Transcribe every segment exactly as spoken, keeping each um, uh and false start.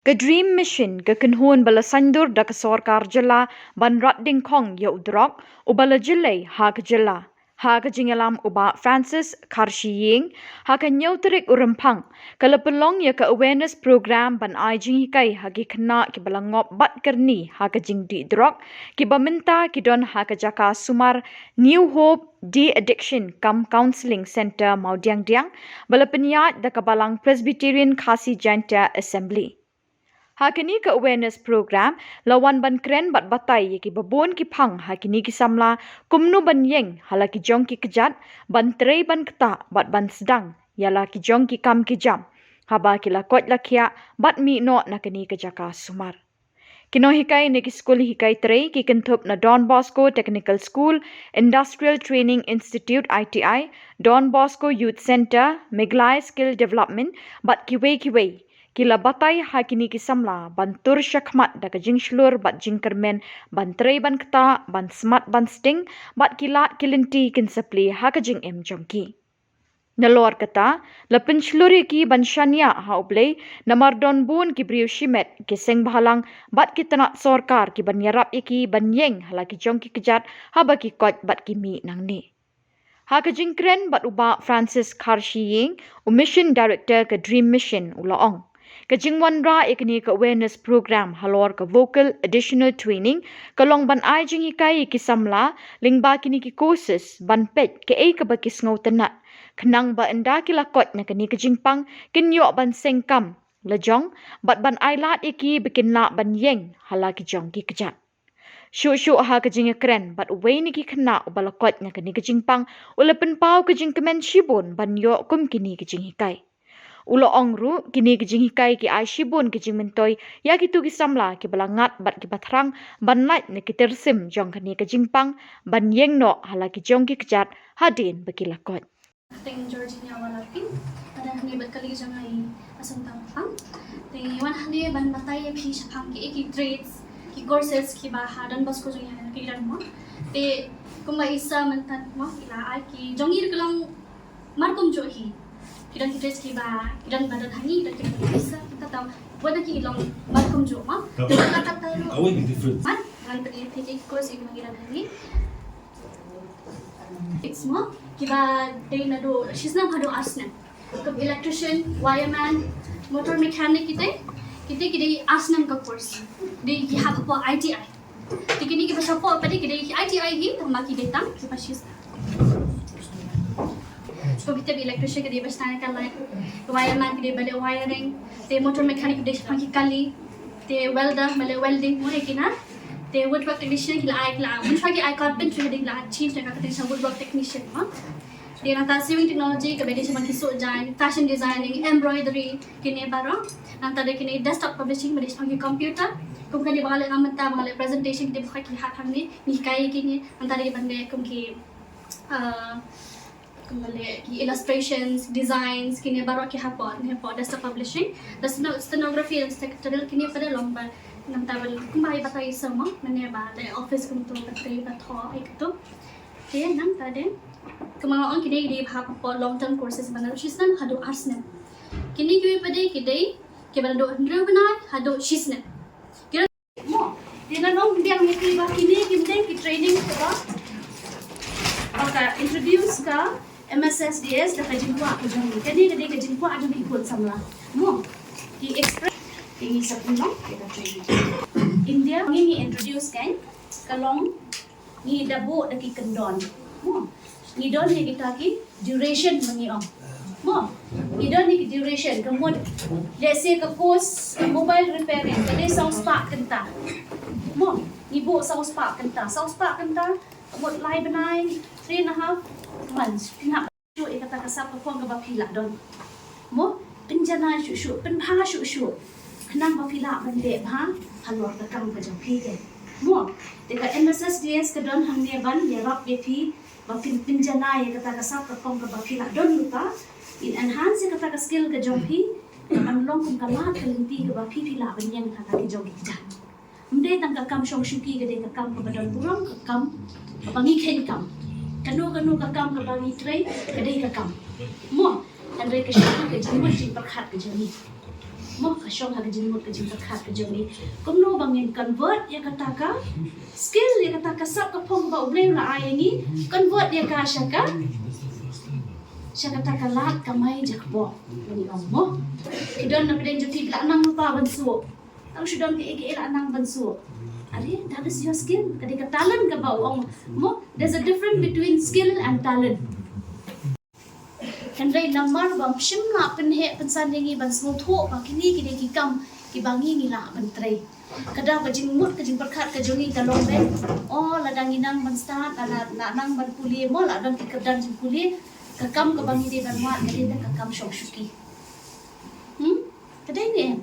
Ka DREAM Mission ka kynhun ba la saiñdur da ka sorkar jylla ban rat dyngkhong ïa u drok uba la jyllei ha ka jylla. Ha ka jingïalam u Bah Francis Kharshiing, ha ka hynñiew tarik u Rymphang, ka la pynlong ïa ka awareness program ban ai jinghikai ha ki khynnah kiba la ngop bad kyrni ha ka jingdih drok, kiba mynta ki don ha ka jaka sumar New Hope De-Addiction cum Counselling Centre Mawdiangdiang, ba la pynïaid da ka Balang Presbyterian Khasi Jaiñtia Assembly. Ha kane ka awareness program, la wan ban kren bad batai ïa kiba bun ki phang ha kine ki samla, kumno ban ïeng ha la ki jong ki kjat, ban trei ban ktah bad ban sdang ïa la ki jong ki kam ki jam, haba ki la koit la khiah bad mih noh na kane ka jaka sumar. Ki nonghikai na ki skul hikai trei ki kynthup na Don Bosco Technical School, Industrial Training Institute, I T I, Don Bosco Youth Centre, Meghalaya Skill Development bad kiwei kiwei, ki la batai ha kine ki samla ban tur shakhmat da ka jingshlur bad jingkyrmen, ban trei ban ktah, ban smat ban sting, bad ki lad ki lynti kin sa plie ha ka jingim jong ki. Nalor kata, la pynshlur ïa ki ban shaniah ha U Blei, namar don bun ki briew shimet, ki seng bhalang bad ki tnat sorkar kiban ïarap ïa ki ban ïeng ha la ki jong ki kjat haba ki koit bad ki mih nangne. Ha ka jingkren bad u Bah Francis Kharshiing, u Mission Director ka DREAM Mission, u la ong, ka jingwanrah ïa kane ka awareness program halor ka Vocal Additional Training ka long ban ai jinghikai ïa ki samla lyngba kine ki courses, ban peit kaei kaba ki sngewtynnat, khnang ba ynda ki la koit na kane ka jingpang, kin ïoh ban seng kam lajong bad ban ailad ïa ki ba kin lah ban ïeng ha la ki jong ki kjat. Shuh shuh ha ka jingïakren bad uwei na ki khynnah uba la koit na kane ka jingpang, u la pynpaw ka jingkmen shibun ban ïoh kum kine ki jinghikai. U la ong ruh, kine ki jinghikai ki ai shibun ki jingmyntoi ïa kito ki samla kiba la ngat bad kiba thrang ban lait na ki tyrsim jong kane ka jingpang, ban ïeng noh ha la ki jong ki kjat hadien ba ki la koit. Teng Georgina Walapi, ba dang hangne bad kali jong nga i Assunta Mapang. Te ngi wan hangne ban batai ïa phi shaphang ki, ki trades, ki courses kiba ha Don Bosco jong ngi ha Kaliran mo. Te kumba i sa mynta mo, i la ai ki jong ngi ruh ki long markum juh hi. Ki don ki trades kiba, ki don ba don hangne, ki don kiba don i sa, kita taw, buat na ki long markum juh mo. Te la kata ruh. Away be different. Man, ngan pynlong phi ki course kiba ngi don hangne. It's mo, kiba dei naduh shisnem haduh arsnem. Ka electrician, wireman, motor mechanic kita, kita ki dei arsnem ka course. Dei ki hap hapoh I T I. Te kine kiba shapoh pat ki dei I T I hi, tang ba ki dei tang kiba shisnem. Ko kita electrician ki dei ba shna ka light, wireman ki dei ba leh wiring, te motor mechanic ki dei shaphang ki kali, te welder ba leh welding mo ïa kine. Te woodwork technician ki la ai, ki la ai. Mynshwa ki ai carpentry, ki la change na ka kata sha woodwork technician mo. Te nangta sewing technology kaba dei shaphang ki suh jaiñ, fashion designing, embroidery, kine baroh. Nangta dei kine desktop publishing ba dei shaphang ki computer. Kum kane ba nga la ong mynta ba nga la presentation, kine baroh ki hap hangne, ngi hikai kine. Nangta dei ban dei kum ki, uh, kumba leh ki illustrations, designs, kine baroh ki hapoh, ne hapoh desktop publishing. Da steno-, stenography and secretarial kine pat long ba, nangta ba kumba i batai i sa mo, mane ba leh office kumto, ba trei ba thoh, ai kumto. Te nangta dei, kumba nga ong kine dei ba hapoh long term courses ba naduh shisnem haduh arsnem. Kine kiwei pat dei ki dei kiba naduh hynriew bnai haduh shisnem. Mo, te ngan ong biang ïa phi ba kine kim dei ki training kiba, ba ka introduce ka M S S D S da ka jingkwah ka jong ngi. Kane ka dei ka jingkwah jong ki khun samla. Mo, ki express, te ngi sa pynlong ïa ka training. India ngi, ngi introduce kan ka long ngi da buh da ki kyndon. Mo, ngi don ïa kita ki duration ba ngi ong. Mo, ngi don ïa ki duration, ka mut, let's say ka course mobile repairing, ka dei saw spah kynta. Mo, ngi buh saw spah kynta, saw spah kynta, ka mut lai bnai, three and a half months. Phi hap shuh ïa kata ka sap ka pong kaba phi lah don. Mo, pynjanai shuh shuh, pynbha shuh shuh. Khnang ba phi lah ban leh bha halor ka kam ka jong phi te. Mo, te ka M S S D S ka don hangne ban ïarap ïa phi ba phin pynjanai ïa kata ka sap ka pong kaba phi lah don mynta. In enhance ïa kata ka skill ka jong phi, ka ban long kum ka lad ka lynti kaba phi phi lah ban ïeng ha kata ki jong ki kjat. Ym dei tang ka kam shong shuki ka dei ka kam kaba don burom, ka kam kaba ngi kheiñ kam. Kano kano ka kam kaba ngi trei ka dei ka kam. Mo, hynrei ka shuki ka jingmut jingpyrkhat ka jong ngi. Mo ka shong ha ka jingmut ka jingpyrkhat ka jong ngi. Kumno ba ngin convert ïa kata ka skill, ïa kata ka sap ka phong ba U Blei u la ai ïa ngi, convert ïa ka sha ka, sha kata ka lad kamai jakpoh. Ngi ong mo. Ki don na pdeng jong ki la nang lypa ban suh. Tang shu don kiei kiei la nang ban suh. Are, that is your skill. Ka dei ka talent kaba u ong. Mo, there's a difference between skill and talent. Hynrei namar ba ym shym la pynheh pynsan ïa ngi ban sngewthuh ba kine ki dei ki kam kiba ngi ngi lah ban trei. Ka da ka jingmut ka jingpyrkhat ka jong ngi ka long ben. O, lada ngi nang ban stad, lada la nang ban pule, mo la don ki kyrdan jingpule. Ka kam kaba ngi dei ban wad ka dei ka kam shong shuki. Hmm? Ka dei ne em?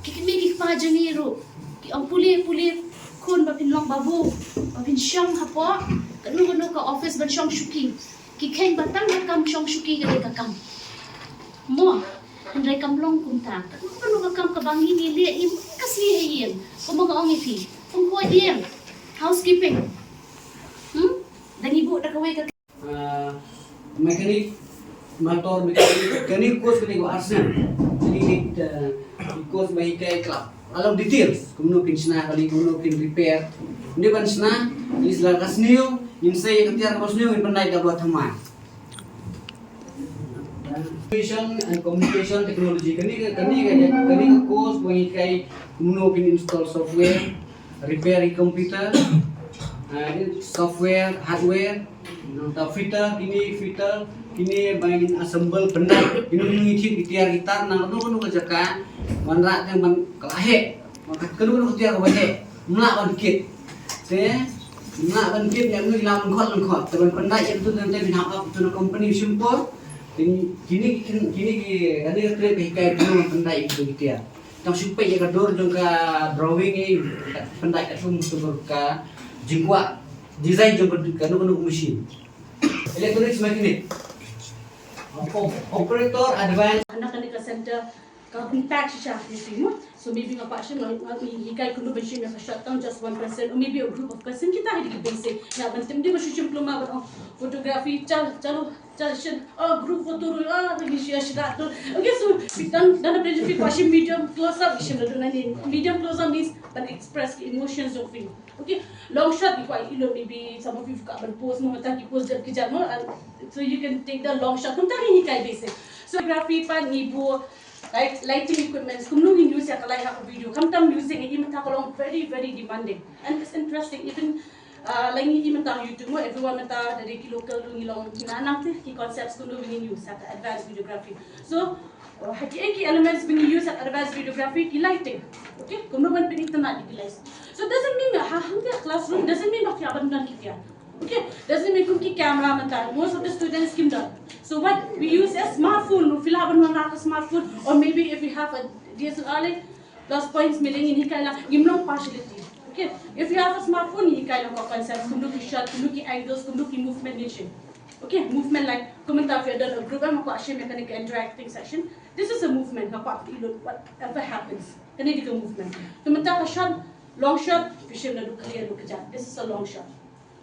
Ki kmie ki kpa jong ngi ruh ki ong pule pule khun ba phin long babu, ba phin shong hapoh kano kano ka office ban shong shuki. Ki kheiñ ba tang ka kam shong shuki ka dei ka kam. Mo, hynrei kam long kumta. Kano kano ka kam kaba ngi ngi leh ïa ka sngi ha ïing. Kumba nga ong ïa phi. Pynkhoi ïing. Housekeeping. Hmm? Da ngi buh da kawei ka Ah, mechanic, motor mechanic, kane course kane ko arsenal. Kane ko, ah, course ba hikai club. Alam details, kumno phin shna kali, kumno phin repair. Ni ban shna, is la ka sniew, ngin sei ka tiar ka sniew, ngin pyndait da ba thamai. Information and communication technology. Kane ka, kane ka, kane ka course ba hikai kumno phin install software, repair computer, ah, software, hardware, nangta fitter, kine fitter, kine ba ngin assemble pyndait, kine kine ngi thik ki tiar ki tar, na kano kano ka jaka, ban rah tang ban ka la heh, ban kat kano kano ka tiar kaba heh, mlah ban kit. Te, mlah ban kit, ïa mnu ïa la ban khot, ban khot, te ban pyndait ïa tu tang te bin hap ap tu na company shim por, kine, kine, kine, kine ki, kane ka trade ka hikai kano ban pyndait ïa tu ki tiar. Tang shu peit ïa ka dur jong ka drawing i, pyndait kat kum tu ka jingkwah design jong ka, kano kano ka machine. Electronics mechanic. Op-, operator advance. Hana kane ka center ka compact shisha ni mo. So maybe nga kwah shim nga, nga hikai kumno ban shim ïa ka shot tang just one person or maybe a group of person, kita hi dei ki basic. Ïa ban tim dei ba shu shim kluma ban ong photography chal, chalo. Chal shin, oh, group photo ruh, ah, lagi shia shida tu. Okay, so, phi don, don na pdeng jong phi kwah shim medium close up, shim naduh nangne. Medium close up means ban express ki emotions jong phi. Okay, long shot, phi kwah i lut, maybe some of you kwah ban pose mo, mynta ki pose jat ki jat mo, and so you can take the long shot. Kumta ngi hikai basic. So, photography pat ngi buh, light, lighting equipments, kumno ngin use ïa ka light ha ka video. Khamtam music, i mynta ka long very, very demanding. And it's interesting, even Ah, la ngi i mynta YouTube mo, everyone mynta da dei ki local ruh ngi long, ngi la nang te ki concepts kumno ba ngin use ha ka advanced videography. So, uh, ha ki, ki elements ba ngi use ha ka advanced videography, ki lighting. Okay, kumno ban pynitynnad ïa ki lights. So, doesn't mean ha hangta classroom, doesn't mean ba ki ban don ki tiar. Okay, doesn't mean kum ki camera mynta. Most of the students kim don. So, what we use is smartphone. Phi lah ban wan la ka smartphone, or maybe if you have a D S L R, like, plus points, mele ngin hikai la, ngim long partiality. Okay, if you have a smartphone, hikai la ka concept, kumno ki shot, kumno ki angles, kumno ki movement nation. Okay, movement, like, kumta if you done a group, em, kwah shim ïa kane ka interacting section. This is a movement, nga kwah i lut whatever happens. Kane dei ka movement. Kumta ka shot, long shot, phi shim naduh kali naduh kjat. This is a long shot.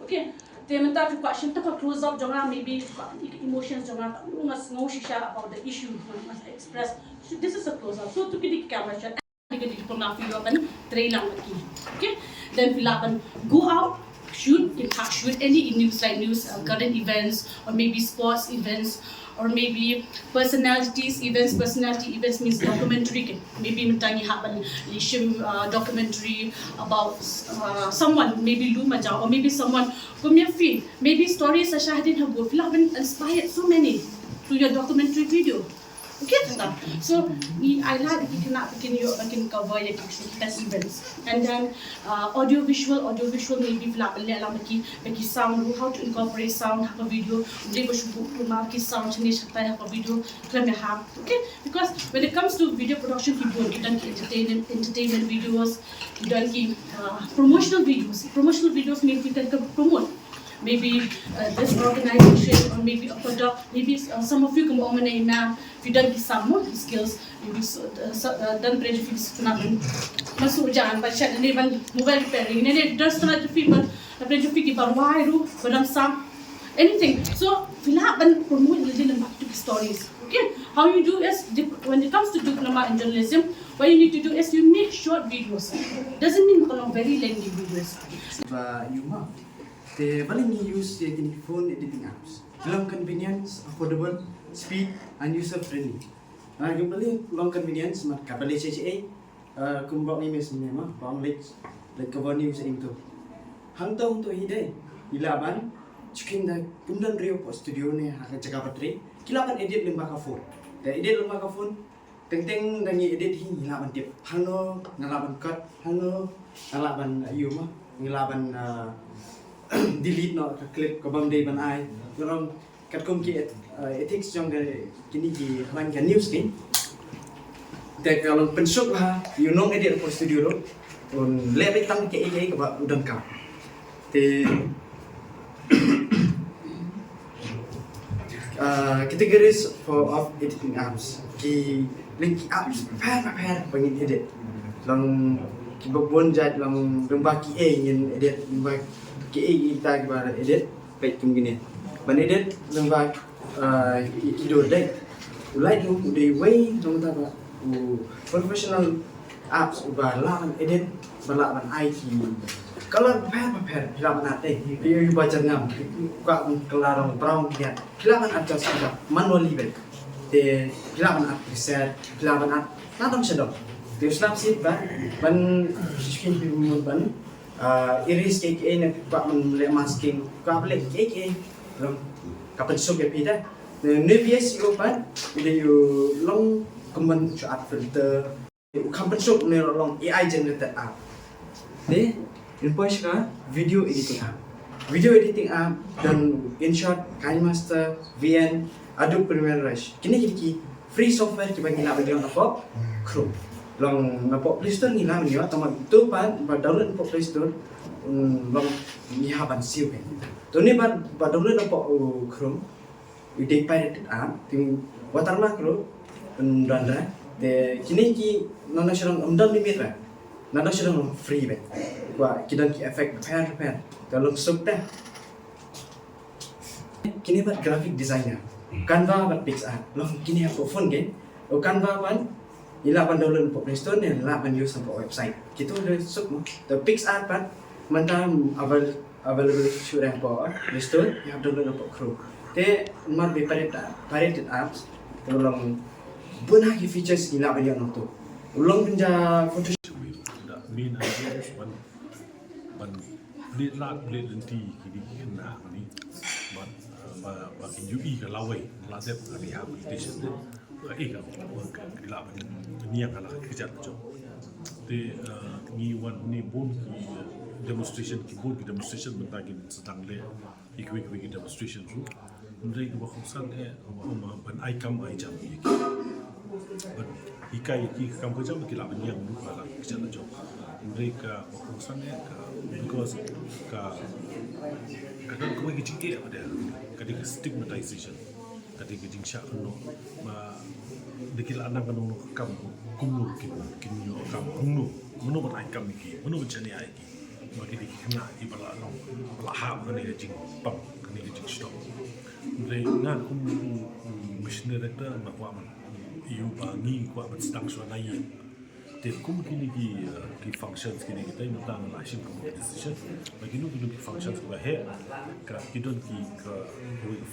Okay. Te mynta phi kwah shim tang ka close up jong nga, maybe phi kwah emotions jong nga, nga sngew shisha about the issue nga express. So this is a close up. So to ki dei ki camera shot. Ki dei ki pynlong phi ïoh ban trei lang bad ki. Okay. Then phi lah ban go out, shoot, ki lah shoot any news like news, uh, current events, or maybe sports events, or maybe personalities events. Personality events means documentary, kan? Maybe mynta ngi hap ban leh shim, uh, documentary about, uh, someone, maybe Lum Majau, or maybe someone kum ïa phi, maybe stories sa shah hadien ha bor, phi lah ban inspired so many through your documentary video. Okay, tata. So, ngi ai lad ïa ki khynnah ba kin ïoh, ba kin cover ïa ki, ki events. And then, uh, audio visual, audio visual maybe phi lah ban leh lang ba ki, ba ki sound ruh, how to incorporate sound ha ka video. Ym dei ba shu buh kumba ki sound shane shatai ha ka video. Khlem ïa ha. Okay? Because when it comes to video production, ki bun, ki don ki entertainment, entertainment videos, ki don ki, uh, promotional videos. Promotional videos mean ki don ka promote. Maybe, uh, this organization or maybe a product, maybe, uh, some of you kum ong mynne, ma'am, phi don ki sam mo, ki skills, maybe so, uh, so, uh, don pynrem jong phi ki skills na ban, ban shu jan, ban shet ne ban mobile repairing ne, ne don skills jong phi ban, ban pynrem jong phi ki ban wai ruh, ban dam sam, anything. So phi lah ban promote lane lane bad ki stories. How you do is, when it comes to diploma in journalism, what you need to do is you make short videos. Doesn't mean ka long very lengthy videos. Ba ïoh ma te balei ngi use ïa kine phone editing apps? Long convenience, affordable, speed and user friendly. Nga balei long convenience? Mat ka balei che che ei kumba ngi mes ne ma ba ong lek lek ka bani use ing tu. Hangto hangto hi dei ila ban chikin da kumdan rio po studio ne ha ka jaka batri. Kila ban edit lem ba ka phone. Da edit lem ba ka phone. Teng teng da ngi edit hi ngi la ban tip hangno nga la ban cut, hangno nga la ban ïoh ma nga la ban delete noh ka clip ka bam dei ban ai. Ngi long katkum ki ethics jong kine ki hlan ka news ki. Te ka long pynsuk ha ïoh nong edit po studio ro. Un leh beit tang ki ei ki ei kaba u donkam. Te categories for of editing apps. Ki link ki apps pher pher ba ngin edit. Long ki ba bun jait long dang ba ki ei ngin edit dang ba ki ei kita ki ba edit. Peit kum kine ban edit dang ba ki dur dei. U Lightroom u dei wei long ta ba u professional apps uba lah ban edit ba lah ban ai ki color pher pher phi lah ban at dei phi ïoh ba jyrngam phi kwah ban color rong brown ïa phi lah ban adjust kita manually beit. Te phi lah ban at preset phi lah ban at na dong sha dong. Te u slap sit ba ban shiskin phi mut ban erase kiei kiei ne phi kwah ban leh masking kwah ban leh kiei kiei. Long ka pynsuk ïa phi da ne V S C O pat u dei u long kumban shu at filter. U kham pynsuk ne long A I generated art. Te in poi sha video editing app. Video editing app don InShot, KineMaster, V N, Adobe Premiere Rush. Kine ki dei ki free software kiba ngi lah ban ïoh napoh Chrome. Long napoh Play Store ngi lah ban ïoh tang ba tu pat ba download napoh Play Store long ngi hap ban siew kan. To ne ba ba download napoh Chrome. U dei pirated app, te watermark ruh um don re. Te kine ki nang na shnong um don limit re. Nang na shnong free beit. Kwah ki don ki effect pher pher. Te long suk te. Kine bad graphic designer. Canva bad PicsArt. Long kine hapoh phone ke. U Canva bad i lah ban download hapoh Play Store ne lah ban use hapoh website. Kito le suk mo. Te PicsArt pat mynta avail available shuh hapoh Play Store, ïa download hapoh Chrome. Te mar be pirated pirated apps te long bun ha ki features i lah ban ïoh nangto. U long pynja Photoshop. Main idea is ban ban leit lad leit lynti kine ki khynnah kine ba ba ba kin ïohi ka lawei la dep ka rehabilitation de. Ka ei ka ka la ban niang ka la ka kjat jong. Te ngi wan ni bun ki demonstration ki bun ki demonstration mynta ki sdang le ki kwei kwei ki demonstration ruh. Hynrei kaba kongsan eh ban ai kam ai jam ïa ki. Ban hikai ïa ki kam ka jam ki la ban niang ruh ka la ka kjat jong. Hynrei kaba kongsan eh ka because ka ka don kawei ka jingeh ba dei ka dei ka stigmatization. Ka dei ka jingshah kynnoh ba da ki la nang ka nongno ka kam kumno kin kin ïoh ka kam kumno mano ban ai kam ïa ki mano ban shaniah ïa ki. Ba ki dei ki khynnah kiba la long ba la hap kane ka jingpang kane ka jingshitom. Hynrei nga kum u missionary director nga kwah ban ïoh ba ngi kwah ban sdang shuwa na ïing. Te kum kine ki ki functions kine kita mynta nga la shim kum ki decision ba kino kino ki functions kiba heh ka ki don ki ka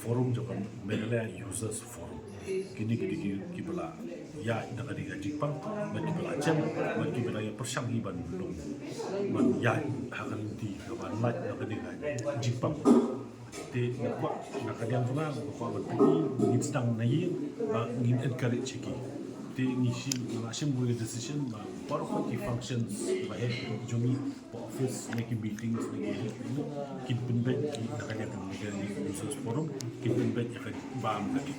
forum jong ka Meghalaya Users Forum. Kine ki dei ki kiba la ïaid na kane ka jingpang bad kiba la jem bad kiba la ïa pyrshang hi ban long ban ïaid ha ka lynti kaba lait na kane ka jingpang. Te nga kwah na ka liang jong nga nga kwah ban pyni ngin sdang na ïing ba ngin encourage ïa ki. Te ngi shim nga la shim wei decision ba baroh ki functions ba heh jong ngi ba office ne ki meetings ne ki kin pynbeit ki na ka liang ka Meghalaya Users Forum kin pynbeit ïa ka bam ka ki.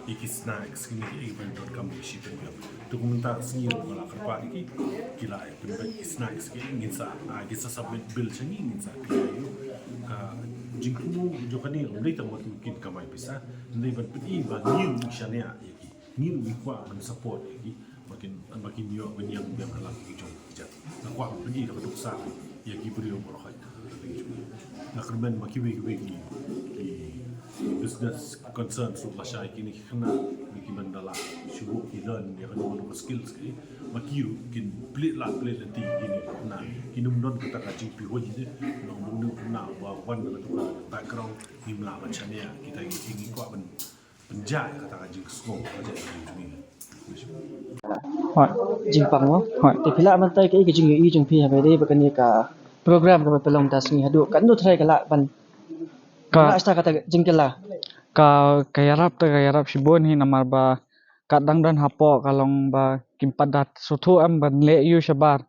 Ïa ki snacks kine ki ei ban donkam ki shi pynbiang. Te kumta sngi ruh nga la kyrpad ïa ki ki la pynbeit ki snacks ki ngin sa ngin sa submit bill sha ngi ngin sa clear ïa ka jingthmu jong kane ym dei tang ba kin kamai pisa. Hynrei ban pyni ba ngi ruh ngi shaniah ïa ki ngi ruh ngi kwah ban support ïa ki ba kin ba kin ïoh ban ïeng biang ha la ki jong ki jait. Nga kwah ban pyni da ka duksa ïa ki briew baroh. Nga kyrmen ba kiwei kiwei ki business concerns ruh lashai kine ki khynnah Ki ban da lah shu ki learn ïa kano kano ka skills ki ba ki ruh kin plie lad plie lynti ïa kine ki khynnah. Kin ym don kata ka jingpyrshah ne, nongbuh ne khynnah ba wan na kata ka background, ngim lah ban shaniah. Kita ki ngi kwah ban pynjah ïa kata ka jingsngew ka jingpyrshah ne. Hooid. Jingpang mo. Hooid. Te phi lah mynta kaei ka jingïohi jong phi haba ïadei bad kane ka program kaba pynlong mynta sngi haduh katno trai ka lah ban Ka lah shata kata ka jingkylla? ka ka ïarap te ka ïarap shibun hi namar ba ka dang don hapoh ka long ba kim pat da sngewthuh em ban leh ïa u shabar.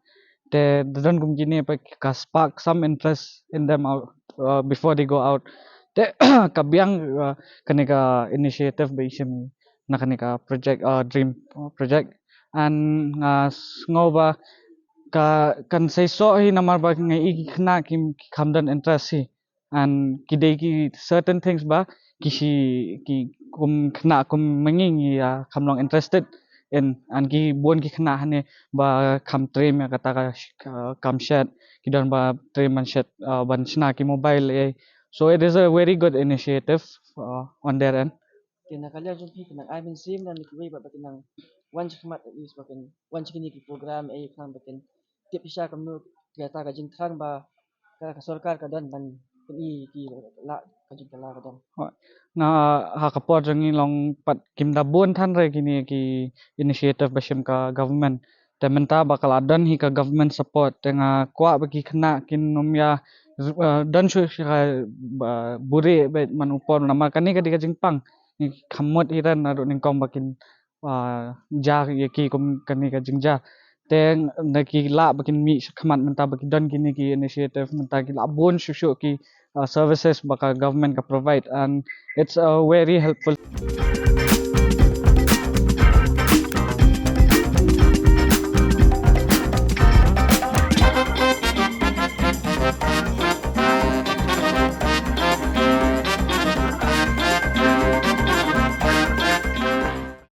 Te da don kum kine pat ka spark some interest in them out, uh, before they go out. Te ka biang uh, kane ka initiative ba i shim na kane ka project, uh, dream uh, project. And nga sngew ba ka kan seisoh hi namar ba nga i ki khynnah kim ki kham don interest hi. And ki dei ki certain things ba ki shi ki kum khynnah kum ma ngi ngi ïa kham long interested in, and ki bun ki khynnah hangne ba kham trim ïa kata ka sh- ka kam shet, ki don ba trim ban shet, uh, ban shna ki mobile eh. So it is a very good initiative uh, on their end. Te na ka liang jong phi ki nang ai mynsiem na kiwei ba ba ki nang wan shakhmat at least ba kin wan sha kine ki program eh khnang ba kin tip shisha kumno kata ka jingthrang ba ka, ka sorkar ka don ban pyni ki lah ka jingkylla ka don. Na ha ka por jong ngi long pat kim da bun than re kine ki initiative ba shim ka government. Te mynta ba ka la don hi ka government support te nga kwah ba ki khynnah kin ym ïa uh, don shuh shuh ka ba buri ba man u por namar kane ka dei ka jingpang. Ngi kham mut hi ren naduh nyngkong ba kin uh, ja ïa ki kum kane ka jingja. Te na ki lah ba kin mih shakhmat mynta ba ki don kine ki initiative mynta ki lah bun shuh shuh ki uh, services ba ka government ka provide, and it's uh, very helpful.